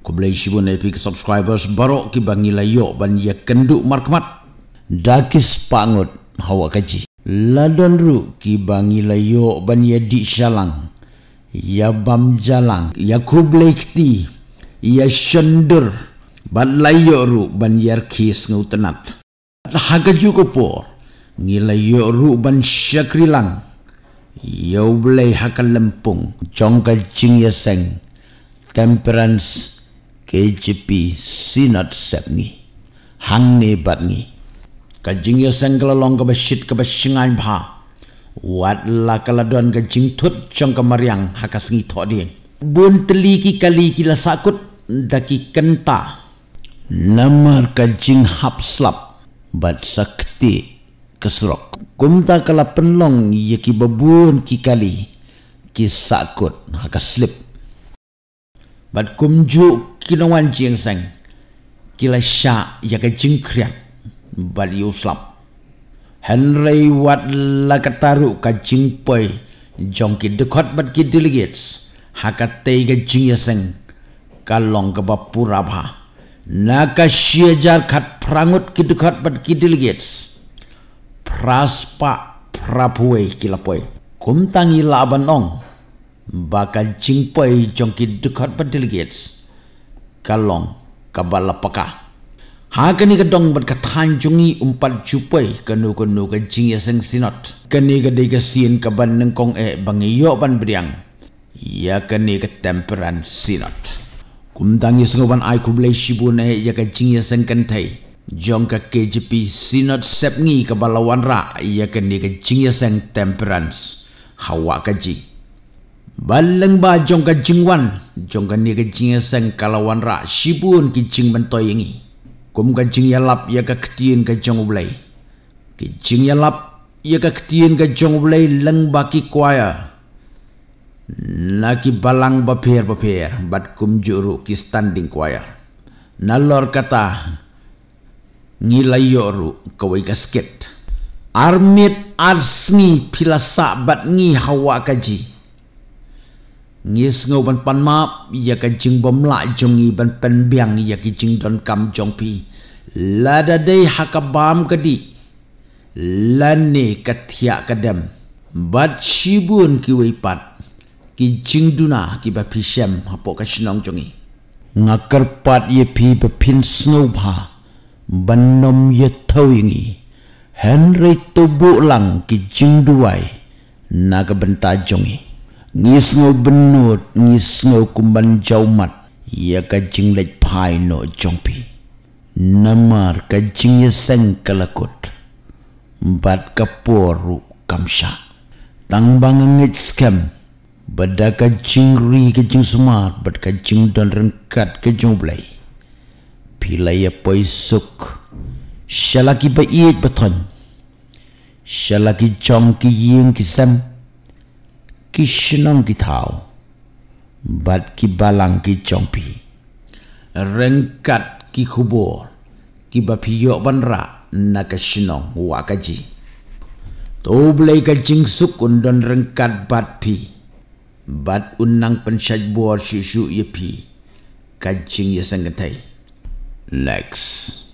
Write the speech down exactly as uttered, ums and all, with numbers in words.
Khublei shibun ïa phi ki subscribers baroh kiba ngi la ïoh ban ïakynduh markhmat da ki spah ngut ha Wah Kaji. La don ruh kiba ngi la ïoh ban ïadih shalang, ïabam jalang, ïakhublei kti, ïashondur, bad la ïoh ruh ban ïarkhie sngewtynnat. Ha kajuh ka por ngi la ïoh ruh ban shakri lang ïa U Blei ha ka lympung jong ka jingïaseng Temperance K J P Synod Sepngi. Hangne bad ngi, ka jingïaseng ka la long kaba shit kaba shngaiñ bha, wat la ka la don ka jingthut jong ka mariang ha ka sngi Thohdieng. Bun tylli ki kali ki la sahkut da ki kynta namar ka jinghap slap bad sa ktieh ka surok. Kumta ka la pynlong ïa kiba bun ki kali ki sahkut ha ka slip. Bad kumjuh ki nongwan jingïaseng ki la shah ïa ka jingkhriat bad ïa u slap. Hynrei wat la katta ruh ka jingpoi jong ki dkhot bad ki delegates ha katei ka jingïaseng ka long kaba pura bha. Na ka shi hajar khatphra ngut ki dkhot bad ki delegates, phra spah phra phew wei ki la poi. Kumta ngi lah ban ong ba ka jingpoi jong ki dkhot bad delegates ka long kaba la paka. Ha kane ka dong bad ka thaiñ jong ngi um pat ju poi kano kano ka jingïaseng Synod. Kane ka dei ka sien kaba nyngkong eh ba ngi ïoh ban pdiang ïa kane ka Temperance Synod. Kumta ngi sngew ban ai khublei shibun eh ïa ka jingïaseng kynthei jong ka K J P Synod Sepngi kaba la wanrah ïa kane ka jingïaseng Temperance ha Wah Kaji. Bad lyngba jong ka jingwan jong kane ka jingïaseng ka la wanrah shibun ki jingmyntoi ïa ngi, kum ka jingïalap ïa ka ktien ka jong U Blei, ki jingïalap ïa ka ktien ka jong U Blei lyngba ki choir na ki balang bapher bapher bad kumjuh ruh ki standing choir. Nalor kata ngi la ïoh ruh kawei ka skit. Armiet ar sngi phi la sah bad ngi ha Wah Kaji. Ngi sngew ban pan map ïa ka jingbymlah jong ngi ban pynbiang ïa ki jingdonkam jong phi, lada dei ha ka bam ka dih lane ka thiah ka dem, bad shibun kiwei pat ki jingduna kiba phi shem hapoh ka shnong jong ngi. Nga kyrpad ïa phi ba phin sngewbha ban nym ïathuh ïa ngi, hynrei to buh lang ki jingduwai na ka bynta jong ngi. Ngi sngew bynnud, ngi sngew kum ban jaw mat ïa ka jingleit phai noh jong phi. Namar ka jingïaseng ka la kut bad ka por ruh kam shah. Tang ba nga ngeit skhem ba da ka jingri ka jingsumar bad ka jingdon ryngkat ka jong U Blei, phi la ïa poi suk sha la ki ba ïeit ba thoiñ, sha la ki jong ki ïing ki sem, ki shnong ki thaw, bad ki balang ki jong phi, ryngkat ki khubor kiba phi ïoh ban rah na ka shnong Wah Kaji. To U Blei ka jingsuk un don ryngkat bad phi, bad un nang pynshait bor shuh shuh ïa phi, ka jingïaseng kynthei. Next.